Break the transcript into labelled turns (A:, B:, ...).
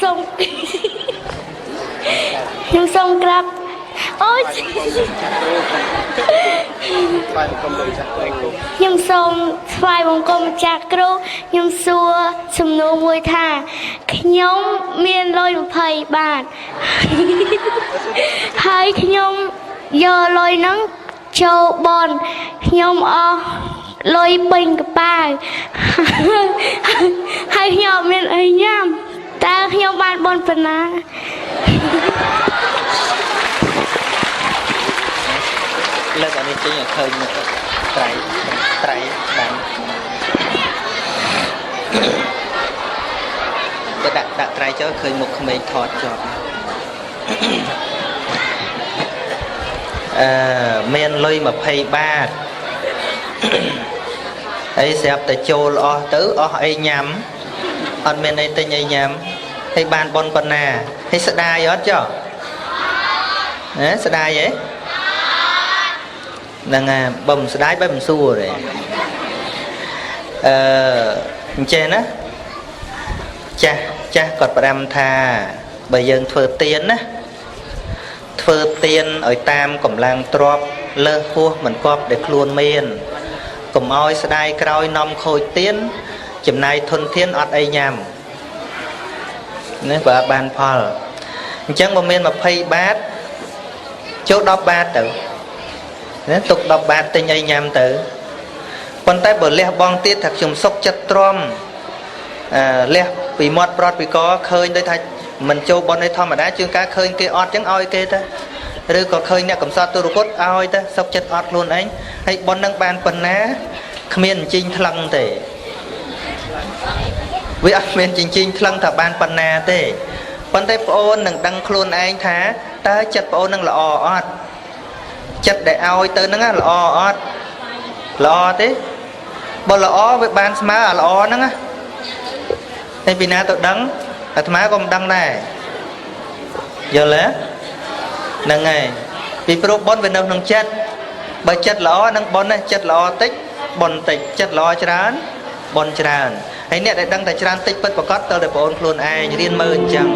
A: សូមខ្ញុំសូមក្រាបអូយ
B: ថ្វាយបង្គំលោកម្ចាស់គ្រូ
A: ខ្ញុំសូមថ្វាយបង្គំម្ចាស់គ្រូខ្ញុំសួរសំណួរមួយថាខ្ញុំមានលុយ20បាតហើយខ្ញុំយកលុយហ្នឹងចូលបនខ្ញុំអស់លុយពេញកប៉ាវហើយខ្ញុំអត់មានអីញ៉ាំតើខ្ញុំបានបនប៉ុណ្ណា
C: លើកអានេះចេញឲ្យឃើញមុខត្រៃត្រៃបានទៅដាក់ដាក់ត្រៃចូលឃើញមុខក្មេងថតជាប់អឺមានលុយ20បាតអីស្រាប់តែចូលអស់ទៅអស់អីញ៉ាំអត់មានអីទិញអីញ៉ាំហើយបានប៉ុនប៉ុណ្ណាហើយស្ដាយអត់ចុះហ៎ស្ដាយហ៎ហ្នឹងហើយបើមិនស្ដាយបើមិនសួរទេអឺអញ្ចេះណាចាស់ចាស់គាត់ផ្ដាំថាបើយើងធ្វើទៀនណាធ្វើទៀនឲ្យតាមកម្លាំងទ្របលើសហួសមិនគប់ដែលខ្លួនមានកុំឲ្យស្ដាយក្រោយនាំខូចទៀនចំណាយធនធានអត់អីញ៉ាំនេះបើអត់បានផលអញ្ចឹងបើមាន20បាតចូល10បាតទៅណាទុក10បាតទិញអីញ៉ាំទៅប៉ុន្តែបើលះបង់ទៀតថាខ្ញុំសុកចិត្តទ្រាំអឺលះពីមាត់ប្រត់ពីកឃើញដូចថាមិនចូលប៉ុនអីធម្មតាជាងការឃើញគេអត់ចឹងឲ្យគេទៅឬក៏ឃើញអ្នកកំសត់ទុរគតឲ្យទៅសុកចិត្តអត់ខ្លួនឯងហើយប៉ុននឹងបានប៉ុណ្ណាគ្មានជីងថ្លឹងទេវាអត់មានជីងជីងថ្លឹងថាបានប៉ុណ្ណាទេប៉ុន្តែប្អូននឹងដឹងខ្លួនឯងថាតើចិត្តប្អូននឹងល្អអត់ចិត្តដែលឲ្យទៅហ្នឹងល្អអត់ល្អទេបើល្អវាបានស្មើអាល្អហ្នឹងណាតែពីណាទៅដឹងអាត្មាក៏មិនដឹងដែរយល់ទេហ្នឹងហើយពីព្រោះបុណ្យវានៅក្នុងចិត្តបើចិត្តល្អនឹងបុណ្យណាចិត្តល្អតិចបុណ្យតិចចិត្តល្អច្រើនបុណ្យច្រើនហើយអ្នកដែលដឹងតែច្រើនតិចពិតប្រកបតើតែប្អូនខ្លួនឯងរៀនមើលអញ្ចឹង